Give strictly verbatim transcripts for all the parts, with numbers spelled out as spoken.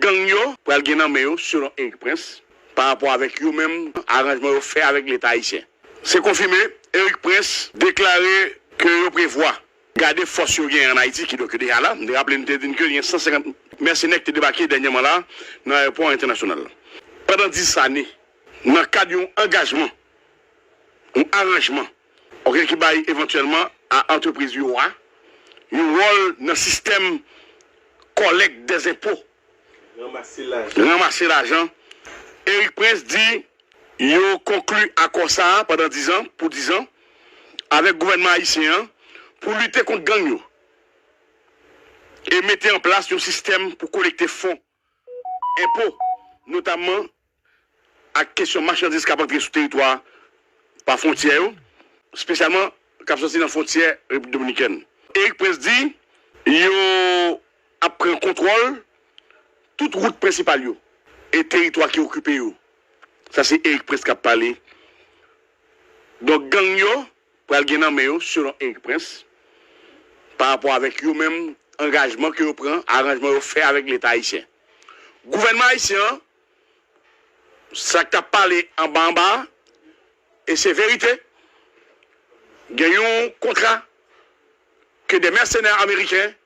Gang yo pral gen nan men yo, selon Erik Prince, pa rapò avèk yo menm, aranjman yo fè avèk Leta ayisyen. Se konfime, Erik Prince deklare ke yo prevwa gade fòs yo genyen ann Ayiti, kidonk yo deja la. M te raple, m te di n ke gen san senkant mèsenè ki te debake dènyèman la nan ayewopò entènasyonal la. Pandan dis ane, nan kad yon angajman, yon aranjman, oke, ki bay evantyèlman a antrepriz yo a yon wòl nan sistèm kòlèk dèzenpo, ranmase lajan. Ranmase lajan. Erik Prince di yo konkli akò sa a pandan diz an, pou diz an, avèk gouvènman ayisyen an pou lite kont gang yo e mete an plas yon sistèm pou kolekte fon enpo, notamman ak kesyon machandiz k ap antre sou teritwa pa fwontyè yo, espesyalman k ap soti nan fwontyè Repiblik Dominikèn. Erik Prince di yo ap pran kontwòl tout wout prensipal yo e teritwa ki okipe yo. Sa se Erik Prince k ap pale. Donk, gang yo pral gen nan men yo, selon Erik Prince, pa rapò avèk yo menm, angajman ke yo pran, aranjman yo fè avèk Leta ayisyen. Gouvènman ayisyen an, sa k t ap pale anba anba a, e se verite, gen yon kontra ke de mèsenè ameriken,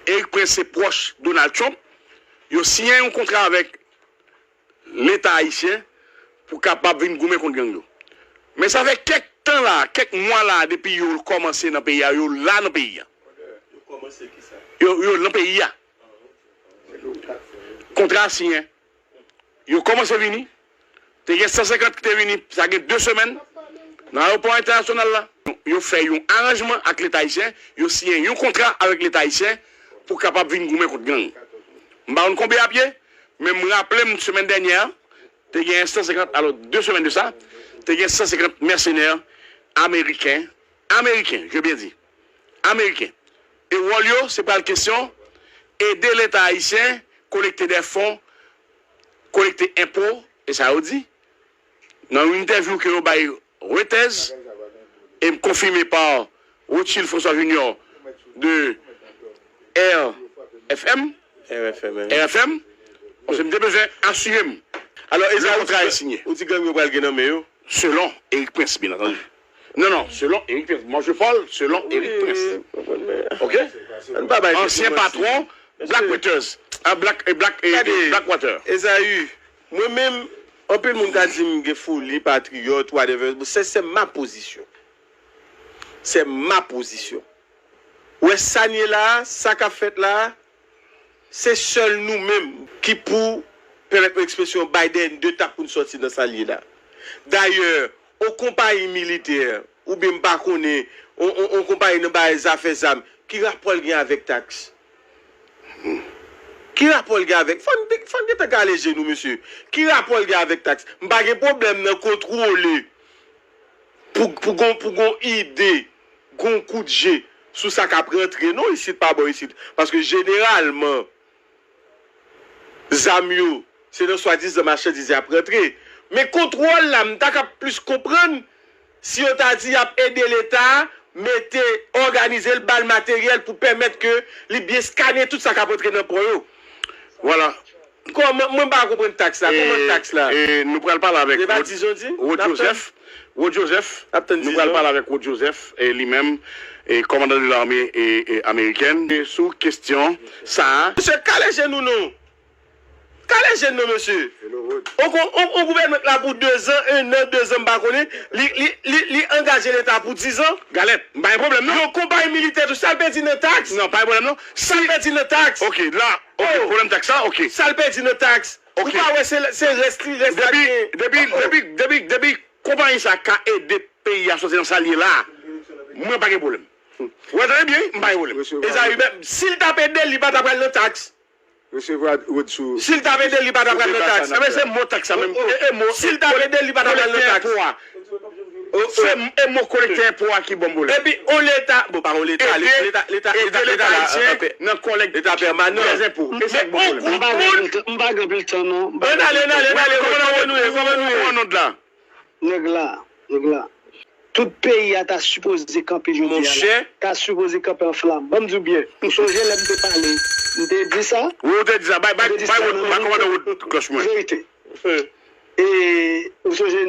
Erik Prince se pwòch Donald Trump, yo siyen yon kontra avèk Leta ayisyen pou kapab vin goumen kont gang yo. Men sa fè kèk tan la, kèk mwa la, depi yo kòmanse nan peyi a, yo la nan peyi a. Yo, yo nan peyi a. Kontra a siyen. Yo kòmanse vini. Te gen san senkant ki te vini, sa gen de semèn, nan ayewopò entènasyonal la. Yo fè yon aranjman ak Leta ayisyen, yo siyen yon kontra avèk Leta ayisyen pou kapab vin goumen kont gang. M pa konn konbyen y ap ye, men m raple m semèn dènyè a, te gen san senkant, alò, de semèn de sa, te gen san senkant mèsenè ameriken, ameriken, je bien di, ameriken. E wòl yo, se pral kesyon ede Leta ayisyen kolekte dè fon, kolekte enpo, e sa yo di, nan yon entèvyou ke yo bay Reuters, e m konfime pa Rothschild François Junior de R F M, R F M, R F M, paske m te bezwen asire m. Alò, e sa ou di, ou di gang yo pral gen nan men yo? Selon Erik Prince, byen antandi. Non, non, selon Erik Prince. Moi, je parle selon Erik Prince. Ok? Ansyen patwon Black Waters. Ah, Black, eh, Black, eh, eh, Blackwater. Ezaü, mwen menm, anpil moun ka di m gen foli, patriyòt, whatever. Bon, se, se ma pozisyon. Se ma pozisyon. Ou wè sa n ye la a, sa k ap fèt la a, se sèl nou menm ki pou, pèmèt mwen ekspresyon, bay dèyè n de tak pou n sòti nan sa n ye la. Dayè, yon konpayi militè, oubyen m pa konnen, yon, yon, yon konpayi nan bay zafè zam, ki rapò l gen avèk taks? Ki rapò l gen avèk, fò n, fò n gentan kale je nou, mesye. Ki rapò l gen avèk taks? M pa gen pwoblèm nan kontwole pou, pou gon, pou gon ide, gon kout je sou sa k ap rantre non isit pa bò isit. Paske jeneralman, zam yo, se nan swadizan machandiz y ap rantre. Men kontwòl la, m ta ka plis konprann si yo ta di y ap ede Leta mete, òganize l, ba l materyèl pou pèmèt ke li byen skannen tout sa k ap antre nan pò yo. Vwala. Kòman, mwen pa konprann taks la. Kòman taks la? E nou pral pale avèk Rod Joseph. Rod Joseph. Nou pral pale avèk Rod Joseph, e li menm, e kòmandan de lame, e, e amerikèn, e sou kesyon sa a. Mesye, kale je nou non. Kale je n non, mesye. On, on, on gouvènman k la pou dezan, ennan, dezan, m pa konnen. Li, li, li, li angaje Leta pou dizan. Galèt, m pa gen pwoblèm non. Yon konpayi militè tou, sa l pèdi nan taks? Non, pa gen pwoblèm non. Sa l pèdi nan taks? Ok, la, ok, pwoblèm taks la, ok. Sa l pèdi nan taks? Ok. Ou pa wè se, se rès li, rès la ki gen. Depi, depi, depi, depi konpayi sa ka ede peyi a sòti nan sa l ye la, mwen pa gen pwoblèm. Ou tande byen, m pa gen pwoblèm. Ezaü, men, si l t ap ede l, li pa t ap pral nan taks. Resevwa Rod sou. Si l t ap ede l, li pa t ap pral nan taks. Enben, se mo taks la menm. E, e mo, si l t ap ede l, li pa t ap pral nan taks. Se, e mo kolektè enpo a ki ban m pwoblèm. Epi, on Leta, bon, pa on Leta, Leta, Leta, Leta, Leta, Leta pèmanan. Leta pèmanan. Leta pèmanan. Leta pèmanan. E sa k ban m pwoblèm. M pa gen anpil tan, m pa gen anpil tan non. Ann ale, ann ale, ann ale. Kòman nou, kòman nou ye? Kòman nou ye? Nèg la, nèg la. Tout peyi a ta sipoze kanpe jodi a la. Monchè. Ta sipoze kanpe an flanm. Ban m di w byen. Ou sonje lè m te pale M te di sa. Wi, ou te di sa. Bay, bay, bay wòd, bay kòmandan wòd klòch mwen. Verite. E, ou sonje,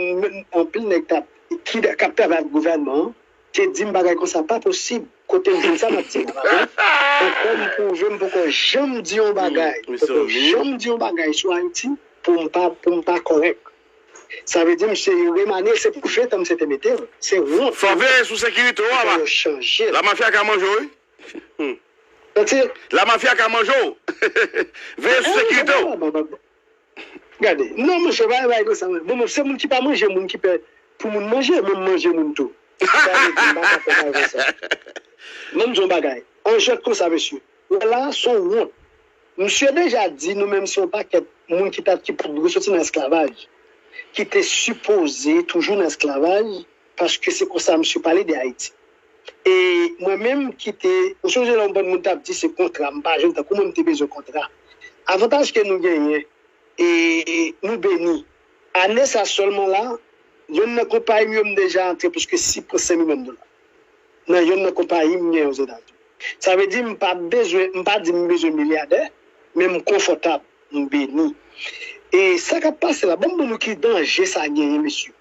anpil nèg t ap, ki, k ap travay ak gouvènman an, te di m bagay konsa pa posib. Kote m jwenn sa, m ap di m la, pa vre? Ankò m pwouve m poko janm di yon bagay. Poko janm di yon bagay sou Ayiti pou m pa, pou m pa kòrèk. Sa vle di, misye yo remanye l, se pou ven tan misye te mete l. Se wont. Fò veye sou sekirite w, a. Fò yo chanje l. Lamafya ka manje w, wi. Santi? Lamafya ka manje w. Veye sou sekirite w. Gade, non, monchè, pa bay konsa, mwen. Bon, mwen, se moun ki pa manje, moun ki pè pou moun manje, men m manje moun tou. Sa vle di, m pa ka fè bagay konsa. Men m di yon bagay. An jwèt konsa, mesye. Wè la, se yon wont. Misye deja di nou menm se yon pakèt moun ki ta, ki pou dwe soti nan esklavaj, ki te sipoze toujou nan esklavaj, paske se konsa misye pale de Ayiti. E mwen menm ki te, ou sonje lè yon bann moun t ap di se kontra, m pa jwenn tan, kouman m te bezwen kontra? Avantaj ke nou genyen, e nou beni. Ane sa sèlman la, yonn nan konpayi m yo m deja antre plis ke sis pwen senk milyon dola. Nan yonn nan konpayi m gen Ozetazini. Sa vle di m pa bezwen, m pa di m bezwen milyadè, men m konfòtab, m beni. E sa k ap pase la, ban m di nou ki danje sa genyen, mesye.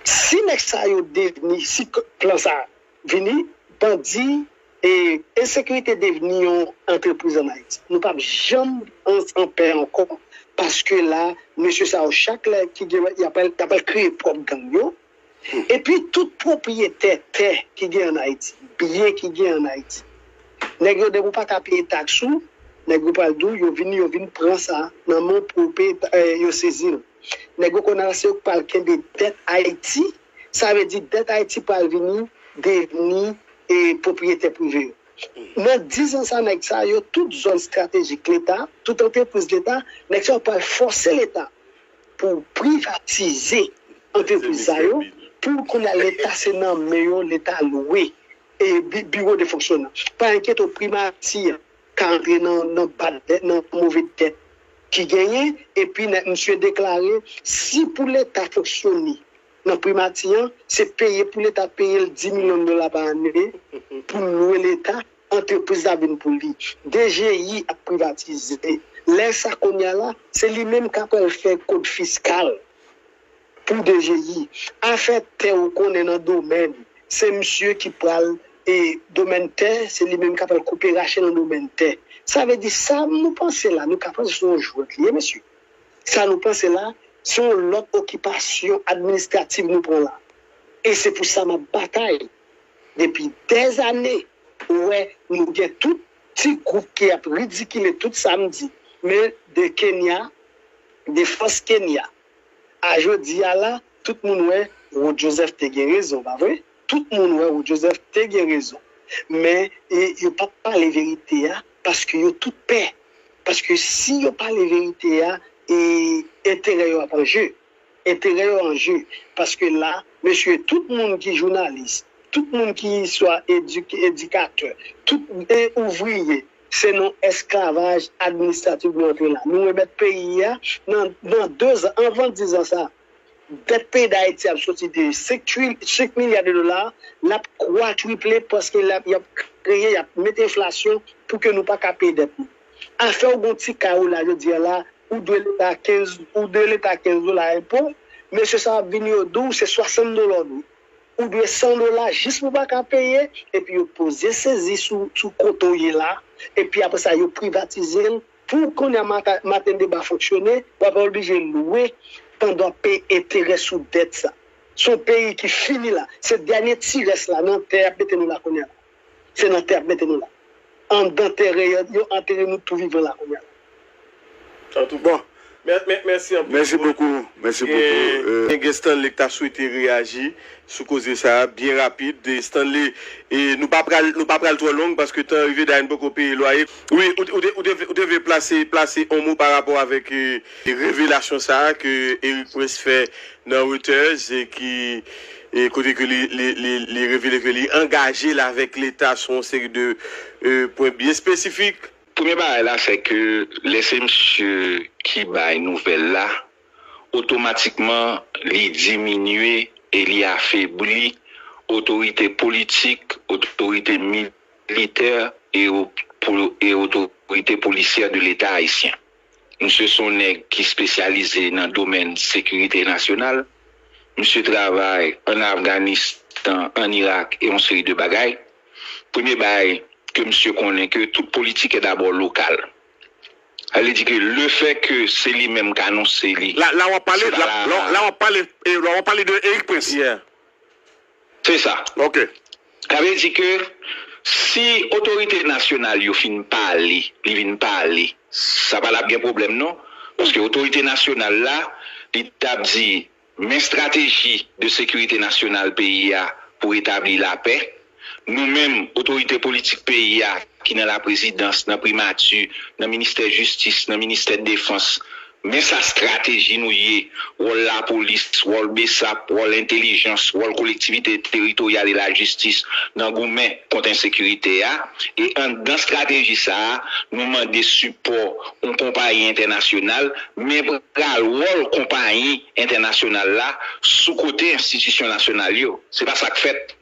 Si nèg sa yo devni, si k-, plan sa vini, bandi e ensekirite devni yon antrepriz ann Ayiti, nou p ap janm an, an pè ankò, paske la, mesye sa yo, chak lè ki gen, y ap al, y ap al kreye pwòp gang yo. Epi tout pwopriyetè tè ki gen ann Ayiti, byen ki gen ann Ayiti, nèg yo, depi w pa ka peye taks ou, nèg yo pral di w, yo vin, yo vin pran sa nan men w pou yo peye, eh, yo sezi l. Nèg yo kounye a se yo k pral kenbe dèt Ayiti, sa vle di dèt Ayiti pral vini devni, eh, pwopriyetè prive yo. Nan diz an sa, nèg sa yo, tout zòn estratejik Leta, tout antrepriz Leta, nèg sa yo pral fòse Leta pou privatize antrepriz sa yo, pou kounye a Leta se nan men yo, Leta lwe e bi-, biwo de fonksyonman. Pa enkyete w, primati an ka antre nan, nan bad dèt, nan move dèt ki genyen, epi nèg misye deklare, si pou Leta fonksyone nan primati an, se peye pou Leta peye l dis milyon dola pa ane pou l lwe Leta, antrepriz la vin pou li. D G I ap privatize. Lè sa kounye a la, se li menm k ap al fè kòd fiskal pou D G I. Afè tè ou konnen nan domèn, se misye ki pral, e domèn tè, se li menm k ap al koupe rache nan domèn tè. Sa vle di sa nou panse la, nou ka panse se yon jwèt li ye, mesye. Sa nou panse la, se yon lòt okipasyon administrativ nou pran la. E se pou sa m ap batay depi dèzane. Ou wè, nou gen tout ti gwoup ki ap ridikile tout sa m di. Men de Kenya, de fòs Kenya, a jodi a la, tout moun wè Rod Joseph te gen rezon, pa vre? Tout moun wè Rod Joseph te gen rezon. Men, e, yo p ap pale verite a paske yo tout pè. Paske si yo pale verite a, e, enterè yo ap an je. Enterè yo an je. Paske la, mesye, tout moun ki jounalis, tout moun ki swa edik-, edikatè, tout, e, ouvriye, se nan esklavaj administrativ nou antre la. Nou remèt peyi a nan, nan dezan, anvan dizan sa, dèt peyi Dayiti ap soti de senk, senk milya de dola, l ap kwatwiple paske l ap, y ap kreye, y ap mete enflasyon pou ke nou pa ka peye dèt nou. Afè w gon ti kay ou la jodi a la, ou dwe Leta kenz, ou dwe Leta kenz dola enpo, mesye sa ap vini yo di w se swasant dola w dwe. Ou dwe san dola jis pou w pa ka peye, epi yo poze sezi sou, sou kote w ye la, epi apre sa yo privatize l, pou kounye a mata-, maten deba fonksyone, w ap oblije lwe pandan w ap peye enterè sou dèt sa. Se yon peyi ki fini la. Se dènye ti rès la nan tè y ap mete nou la kounye a la. Se nan tè y ap mete nou la. Anndan tè yo, yo antere nou tou vivan la kounye a la. Antouka, mè-, mè-, mèsi anpil. Mèsi bokou. Mèsi bokou. Gen, gen Stanley ki ta swete reyaji sou koze sa a, byen rapid. E Stanley, e nou pa pral, nou pa pral twò long paske tan rive dayè nou poko peye lwaye. Wi, ou, ou te, ou te, ou te vle plase, plase yon mo pa rapò avèk, e, revelasyon sa a ke Erik Prince fè nan Reuters, e ki, e kote ke li, li, li, li revele ke li angaje l avèk Leta sou yon seri de, e, pwen byen espesifik. Premye bagay la, se ke lè se misye ki bay nouvèl la, otomatikman, li diminye e li afebli otorite politik, otorite militè e o-, pou, e otorite polisyè de Leta ayisyen. Misye se yon nèg ki espesyalize nan domèn sekirite nasyonal. Misye travay ann Afganistan, ann Irak e yon seri de bagay. Premye bagay ke misye konnen ke tout politik est d'abord local. Sa vle di ke lefè ke se li menm k anonse li, La, la w ap pale, se pa la, la, la, la w ap pale, eh, la w ap pale de Eric Prince. Yeah. Se sa. Ok. Sa vle di ke si otorite nasyonal yo fin pale, li vin pale, sa pa l ap gen pwoblèm non. Paske otorite nasyonal la, li t ap di, men estrateji de sekirite nasyonal peyi a pou retabli lapè. Nou menm, otorite politik peyi a, ki nan laprezidans, nan primati, nan ministè jistis, nan ministè defans, men sa estrateji nou ye, wòl lapolis, wòl BSAP, wòl entèlijans, wòl kolektivite teritoryal e lajistis nan goumen kont ensekirite a. E anndan estrateji sa a, nou mande sipò yon konpayi entènasyonal, men pral wòl konpayi entènasyonal la sou kote enstitisyon nasyonal yo. Se pa sa k fèt.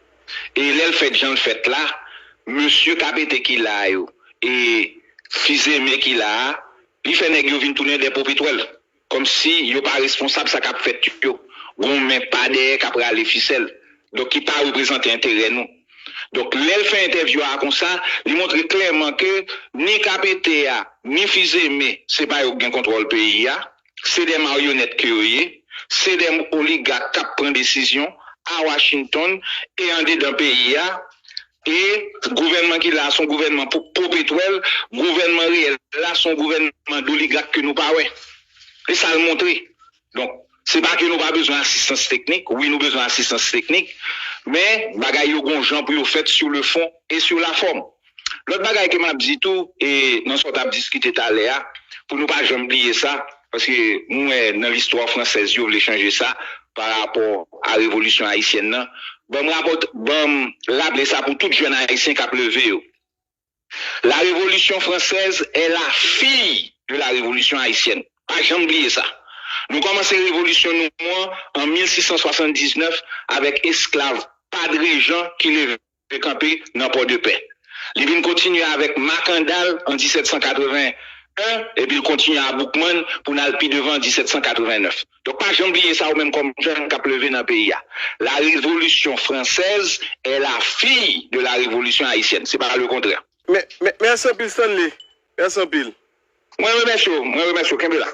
E lè l fèt jan l fèt la, mesye Kapete ki la yo, e Fils-Aimé ki la a, li fè nèg yo vin tounen dè popetwèl. Kòmsi yo pa responsab sa k ap fèt yo. Gon men pa dèyè k ap rale fisèl. Donk ki pa reprezante enterè nou. Donk lè l fè entèvyou a konsa, li montre klèman ke ni Kapete a, ni Fils-Aimé, se pa yo k gen kontwòl peyi a. Se dè maryonèt ke yo ye. Se dè oligak k ap pran desizyon a Washington e andedan peyi a. E gouvènman ki la a se yon gouvènman pou popetwèl. Gouvènman reyèl la se yon gouvènman doligak ke nou pa wè. E sa l montre. Donk, se pa ke nou pa bezwen asistans teknik. Wi, nou bezwen asistans teknik. Men, bagay yo gon jan pou yo fèt sur le fond et sur la forme. Lòt bagay ke m ap di tou, e nan sa w t ap diskite talè a, pou nou pa janm bliye sa, paske m wè nan listwa fransèz yo vle chanje sa pa rapò a revolisyon ayisyèn nan. Ban m rapòt, ban m raple sa pou tout jèn ayisyen k ap leve yo. La Révolution française est la fille de la Révolution haïtienne. Pa janm bliye sa. Nou kòmanse revolisyon nou an an mil sis san swasanndisnèf avèk esklav Padre Jean ki leve kanpe nan Pòdepè. Li vin kontinye avèk Makandal an disèt san katreven en, epi l kontinye a Boukmann pou n al pi devan an disèt san katreven nèf. Donk, pa janm bliye sa, ou menm kòm jèn k ap leve nan peyi a. La Révolution française est la fille de la Révolution haïtienne. Se pa le contraire. Mè, mè, mèsi anpil, Stanley. Mèsi anpil. Mwen remèsye w, mwen remèsye w. Kenbe la.